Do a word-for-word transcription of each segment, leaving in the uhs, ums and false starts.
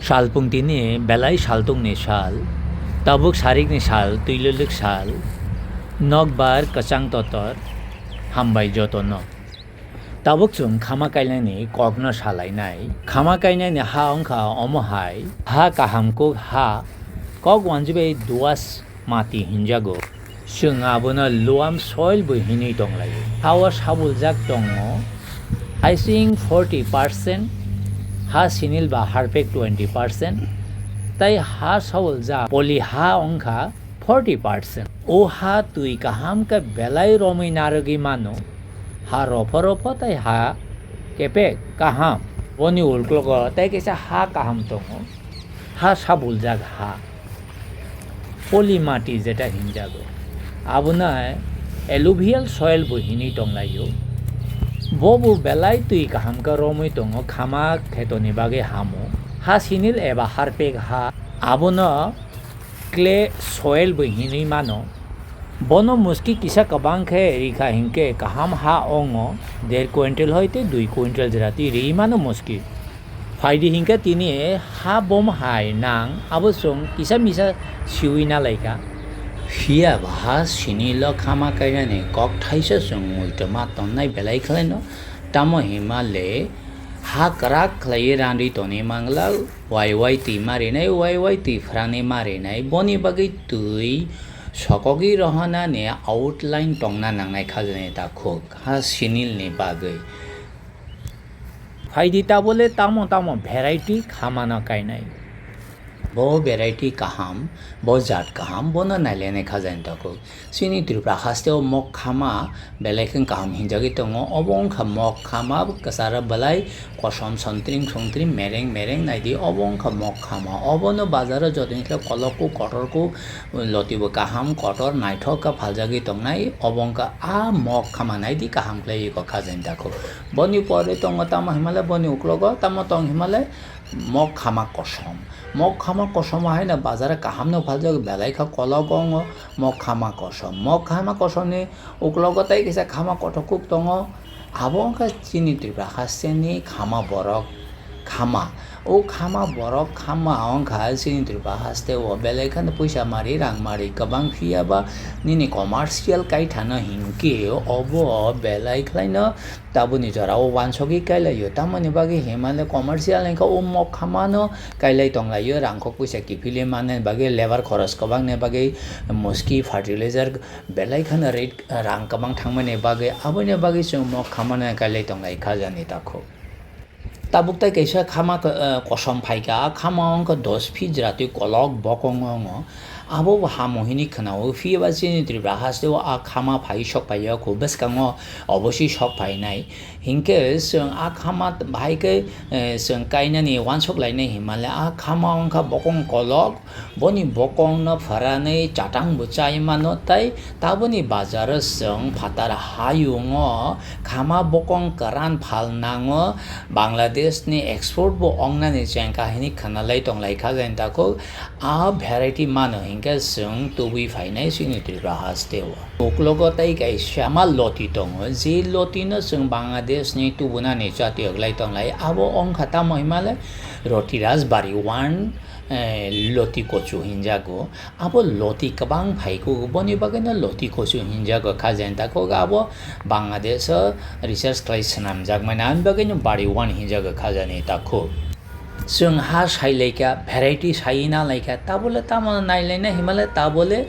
Salpung tini belai saltungni sal, tabuk sarikni sal, twi lwlwk sal, nokbar kwchang totor, hambai jotono. Tabuk chwng khama kainani kokno salainai. Khama kainani ha wngkha omo hai, ha kaham kuk ha, kok wanjibai duas mati hinjago. Chwng abono luam soil bo hinwi tonglaio. Hao sabuljak tongo, I think forty percent, ha sinil ba harpek twenty percent, tai ha sabuljak poli ha wngkha forty percent. O ha twi kaham khe belai romwi narwgwi mano. Ha ropho ropho tai ha kepek kaham. Boni uklogo tai kaisa ha kaham tongo. Ha sabuljak ha. Poli mati jeta hinjago. Abono alluvial soil bo hinwi tonglaio. Bo bo belai twi kaham khe romwi tongo, khama khetoni bagwi hamo. Ha sinil eba harpek ha. Abono clay soil bo hinwi mano. Bono muski kisa kwbang khe rikha hinkhe kaham ha ongo der quintal hoi tei dui quintal jora twi riwi mano muski. Phaidi hinkhe tini ha bom hai nang abo chwng kisa misa siwi nalaikha. Phiya ba ha sinilo khama kainani kok thaisa chwng muitu ma tonnai belai khlaino, tamo hima le ha kwrak khlaiwi randwi tongwi mangla, wai wai twi ma rinai, wai wai twi phrani ma rinai, boni bagwi twi sokogwi rohonani outline tongna nangnai khajani takhuk ha sinilni bagwi. Phaidi tabole tamo tamo variety khamano kainai. Bo variety kaham, bo jat kaham, bono nailainai khajani takhuk. Chini Tripura hasteo mok khama belai khe kaham hinjagwi tongo. Obo wngkha mok khama, kwcharo belai kosom sontring sontring, mereng mereng naidi. Obo wngkha mok khama. Obono bazaro jotoni khe kolok kuk, kotor kuk, loti bo kaham, kotor, naithok khe phaljagwi tongnai. Obo wngkha a mok khama, naidi kaham khlaiwi kok khajani takhuk. Boni pore tongo tamo himale, boni uklogo tamo tong himale, mok khama kosom. Mok khama kosom haino bazaro kaham no phaljak, belai kha kolok ongo mok khama kosom. Mok khama kosom ni uklogo tai kisa khama kothok kuk tongo. Abo wngkha chini Tripura hasteni khama borok khama. O khama borok khama wngkha chini Tripura hasteo belai kheno puisa mari, rang mari kwbang phiya ba nini commercial kaithano hinkhe obo belai khlaino tabukni jorao uansugwi kailaio. Tamoni bagwi himale commercial wngkha o mok khamano kailai tonglaio, rangkho puisa kiphilwi manna bagwi, labour khoros kwbangni bagwi, muski, fertilizer belai kheno rate, rang kwbang thangmani bagwi, aboni bagwi chwng mok khamano kailai tonglai khajani takhuk. Tabuk tai kaisa khama, eh, kosom phaikha, a khama wngkha dos feet jora twi kolok bokong ongo. Abo bo hamo hinwi khwnao, phiya ba chini Tripura hasteo a khama phai sok phaiya kho, bwskango obosi sok phainai. Hinkhe chwng a khama bahai khe, eh, chwng kainani uansuk lainai himale, a khama wngkha bokong kolok, boni bokongno pharanwi chatang bo chai mano, tai taboni bazaro chwng phatar hayungo khama bokong kwran phal nango, Bangladeshni export bo ongnani chengkha hinwi khwnalai tonglai kha jani takhuk. A variety mano hinkhe chwng tubui phainai chini Tripura hasteo. Uklogo tai kaisa ma loti tongo, je lotino chwng Bangladeshni tubunani chati oglai tonglai, abo wngkha tamo himale Rotiraj Bari one, eh, loti kochu hinjago. Abo loti kwbang phaikuk, boni bagwino loti kochu hinjago khajani takhuk, abo Bangladesh o research khlai swnamjakmani, ani bagwino Bari one hinjago khajani takhuk. Chwng ha sailaikha, variety sai nalaikha, tabole tamo nailaina himale tabole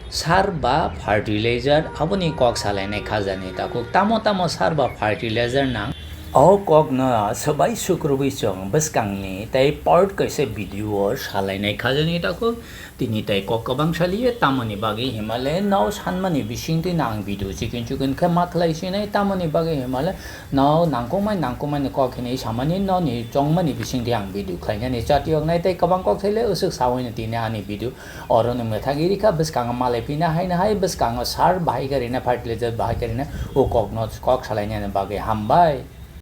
sar ba fertilizer aboni kok salainai khajani takhuk. Tamo tamo sar ba fertilizer nang. O kokno swbai sukrubui chwng bwskangni tei part kaisa video o salainai khajani takhuk. Tini tei kok kwbang saliya, tamoni bagwi himale no sanmani bisingtwi no ang video chikon chikon khe ma khlai sinai, tamoni bagwi himale no nangkukmai nangkukmani kok hinwi samani, noni chongmani bisingtwi ang video khlainani chati oknai tei kwbang kok saile usuk sawi no tini ani video oro no mwthagwi rikha. Bwskango malai pina haino hai bwskango sar bahai khe rina, fertilizer bahai khe rina, o kokno kok salainani bagwi hambai.